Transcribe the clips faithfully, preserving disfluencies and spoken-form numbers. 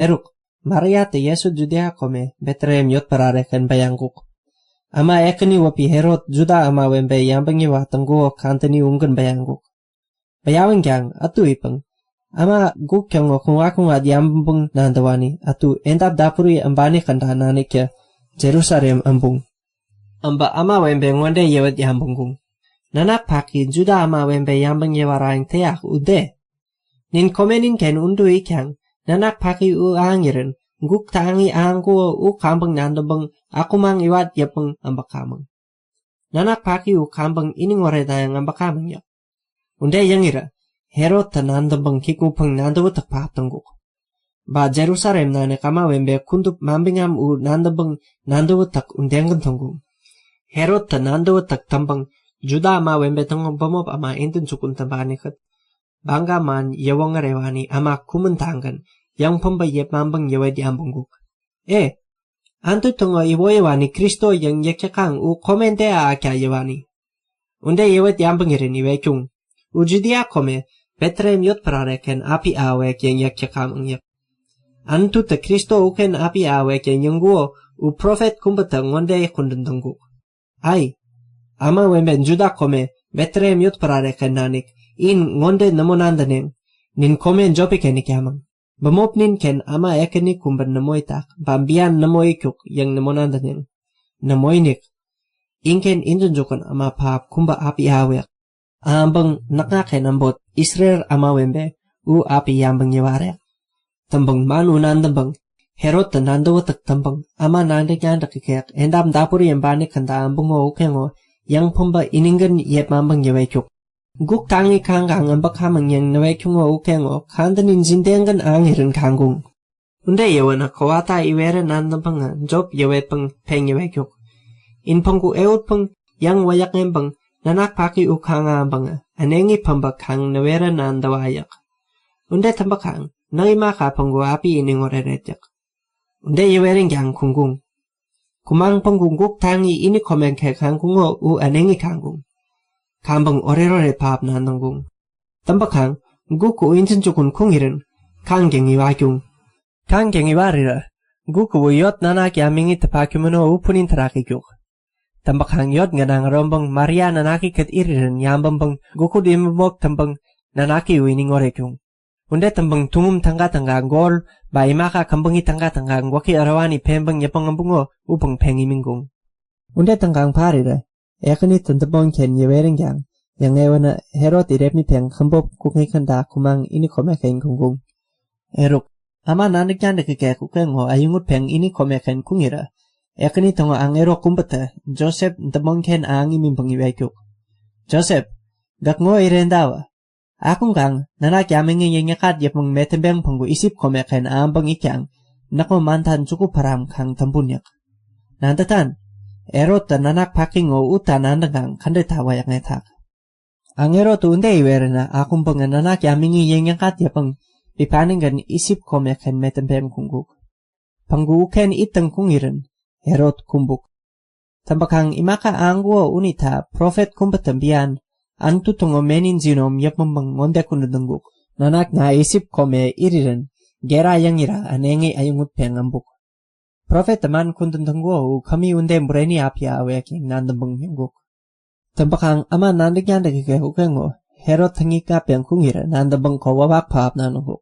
Eruk, Mariatä Jesu Judia kome Betlehem yotpärare-ken bäyaŋkuk. Äma ekäni wäpi Herot Juda ämawebe yabäŋ yäwat täŋkuko kadäni ugän bäyaŋkuk. Bäyawänkaŋ ätu itpäŋ äma guk täŋo kuŋat-kuŋat yabäŋpäŋ nadäwani ätu edap dapuri äbani käda naniktä Jerusalem äbuŋ. Äbä ämawebe ŋode yäwet yabäŋkuŋ; Nanak paki Juda ämawebe yabäŋ yäwarayäŋ täyak ude. Nin komenin-ken udu itkaŋ nanak paki u ahäŋirän guk taŋi ahäŋkuko u kaŋpäŋ nadäŋpäŋ akumaŋ iwat yäpmäŋ äbäkamäŋ. Nanak paki u kaŋpäŋ iniŋ oretnayäŋ äbäkamäŋ yäk. Ude yäŋirä Herottä nadäŋpäŋ kikŋutpäŋ nadäwätäk pähap täŋkuk. Ba Jerusalem nanik ämawebe kudup manbiŋam u nadäŋpäŋ nadäwätäk udegän täŋkuŋ. Herottä nadäwätäk täŋpäŋ Juda ämawebe täŋo bämop äma intäjukun täŋpani-kät baga man yäwoŋärewani äma kumän-tagän yäŋpäbä yepmaŋpäŋ yäwet yabäŋkuk; E, Anutu täŋo iwoyäwani Kristo yäŋ yäk täkaŋ u kome de ahäkta yäwani? Ude yäwet yabäŋirän iwetkuŋ; U Judia kome Betlehem yotpärare-ken api ahäwek yäŋ yäk täkamäŋ yäk. Anututä Kristo uken api ahäwek yäŋ yäŋkuko u profet kubätä ŋode kudän täŋkuk; Ai, ämawebe Juda kome Betlehem yotpärare-ken nanik, in ŋode nämo nadäneŋ; Nin kome jopi-ken itkamäŋ. Bämopnin-ken äma ekäni kubä nämo itak, ba bian nämo itkuk yäŋ nämo nadäneŋ. Nämoinik. Inken intäjukun äma pähap kubä api ahäwek. Ahäŋpäŋ näkŋaken äbot Isrel ämawebe u api yabäŋ yäwarek. Täŋpäŋ man u nadäŋpäŋ Herottä nadäwätäk täŋpäŋ äma nadäk-nadäk ikek edap dapuri äbani käda äbuŋo ukeŋo yäŋpäbä inigän yepmaŋpäŋ yäwetkuk; Guk taŋi kaŋkaŋ äbäkamäŋ yäŋ näwetkuŋo ukeŋo kadäni jidegän ahäŋirän kaŋkuŋ? Ude yäwänä kowata iwerä nadäŋpäŋä jop yäwetpäŋ peŋ yäwetkuk; In päŋku ehutpäŋ yäŋ wäyäkŋeŋpäŋ nanak paki u kaŋ-ahäŋpäŋä äneŋi päbä kaŋ näwerä nadäwa yäk. Ude täŋpäkaŋ näk imaka päŋku api iniŋ oreret yäk. Ude yäweränkaŋ kuŋkuŋ. Kumaŋ päŋku guk taŋi ini komeken kaŋkuŋo u äneŋi kaŋkuŋ. Kaŋpäŋ oretoret pähap nadäŋkuŋ. Täŋpäkaŋ guk u intäjukun kuŋirän kaŋtäŋ iwatkuŋ. Kaŋtäŋ iwarirä guk uwä yot nanak yamiŋi täpak tämäno u punin terak itkuk. Täŋpäkaŋ yot gänaŋ äroŋpäŋ Maria nanaki-kät irirän yabäŋpäŋ gukut imäpmok täŋpäŋ nanaki u iniŋ oretkuŋ. Ude täŋpäŋ tuŋum tägatäga, gol ba imaka käbäŋi tägatäga gwäki ärowani peŋpäŋ yäpmäŋ äbuŋo upäŋ peŋ imiŋkuŋ. Ude täŋkaŋ parirä Ekänitä däpmonken yäweränkaŋ yäŋewänä Herot irepmitpeŋ käbop kukŋi käda kumaŋ ini komeken kuŋkuŋ. Eruk, äma nadäk-nadäk ikek ukeŋo äyäŋutpeŋ ini komeken kuŋirä Ekäni täŋo aŋero kubätä Josep däpmonken ahäŋ imiŋpäŋ iwetkuk; Josep, gäk ŋo iredawä! Akuŋkaŋ nanak yamiŋi yäŋ-yäkŋat yäpmäŋ metäŋpeŋ päŋku Isip komeken ahäŋpäŋ itkaŋ näkŋo manta juku päram kaŋ täŋpun yäk. Nadätan? Herottä nanak paki ŋo utta nadäŋkaŋ kädetta wäyäkŋetak. Aŋerotä ude iweränä akuŋpäŋä nanak yamiŋi yäŋ-yäkŋat yäpmäŋ bipanigän Isip komeken metäŋpeŋ kuŋkuk. Päŋku uken ittäŋ kuŋirän Herot kumbuk. Täŋpäkaŋ imaka ahäŋkuko unita profet kubätä bian, Anutu täŋo meni jinom yäpmäŋpäŋ ŋode kudän täŋkuk; Nanakna Isip kome irirän gera yäŋira äneŋi äyäŋutpeŋ äbuk. Profettä man kudän täŋkuko u kämi ude bureni api ahäwek yäŋ nadäŋpäŋ yäŋkuk. Täŋpäkaŋ äma nadäk-nadäk ikek ukeŋo Herot täŋikŋatpeŋ kuŋirä nadäŋpäŋ kokwawak pähap nadäŋkuk.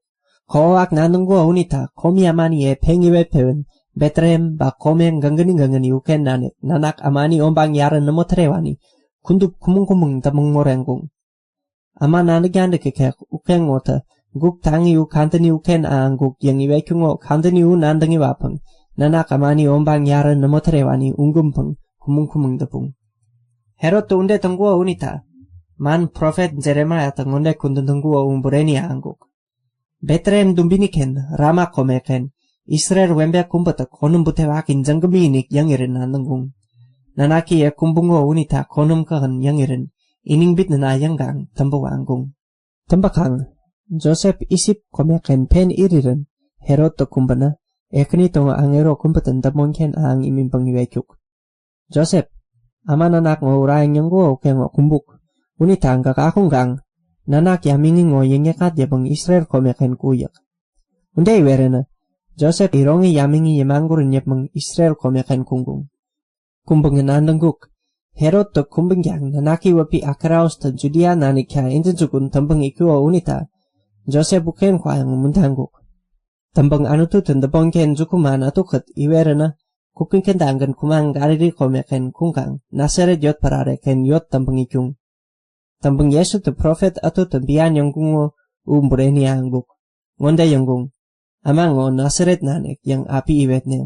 Kokwawak nadäŋkuko unita komi ämaniye peŋ iwet-pewän Betlehem ba kome gägäni gägäni uken nanik nanak ämani obaŋ yarä nämo tärewani kudup kumäŋ-kumäŋ däpmäŋ moreŋkuŋ. Äma nadäk-nadäk ikek ukeŋotä guk taŋi u kadäni uken ahäŋkuk yäŋ iwetkuŋo kadäni u nadäŋ iwatpäŋ nanak ämani obaŋ yarä nämo tärewani ugänpäŋ kumäŋ-kumäŋ däpuŋ. Herottä ude täŋkuko unita man profet Jeremaiatä ŋode kudän täŋkuko u bureni ahäŋkuk; Betlehem dubini-ken Rama komeken Isrel webe kubätä konäm butewaki jägämi-inik yäŋirän nadäŋkuŋ. Nanakiye kumbuŋo unita konäm kähän yäŋirän iniŋ bitnäna yäŋkaŋ täŋpä waŋkuŋ. Täŋpäkaŋ Josep Isip komeken pen irirän Herottä kumbänä Ekäni täŋo aŋero kubätä däpmonken ahäŋ imiŋpäŋ iwetkuk; Josep, äma nanak ŋo urayäŋ yäŋkuko ukeŋo kumbuk. Unita gäk akuŋkaŋ nanak yamiŋi ŋo yäŋ-yäkŋat yäpmäŋ Isrel komeken ku yäk. Ude iweränä Josep iroŋi yamiŋi yämagurän yäpmäŋ Isrel komeken kuŋkuŋ. Kuŋpäŋä nadäŋkuk; Herottä kumbänkaŋ nanaki wäpi Arkelaus-tä Judia nanikta intäjukun täŋpäŋ itkuko unita Josep uken kwayäŋ umuntaŋkuk. Täŋpäŋ Anututä däpmonken jukuman ätukät iweränä kukŋi kädagän kumaŋ Galili komeken kuŋkaŋ Nasaret yotpärare-ken yot täŋpäŋ itkuŋ. Täŋpäŋ Jesutä profet ätutä bian yäŋkuŋo u bureni ahäŋkuk. Ŋode yäŋkuŋ; Äma ŋo Nasaret nanik yäŋ api iwetneŋ.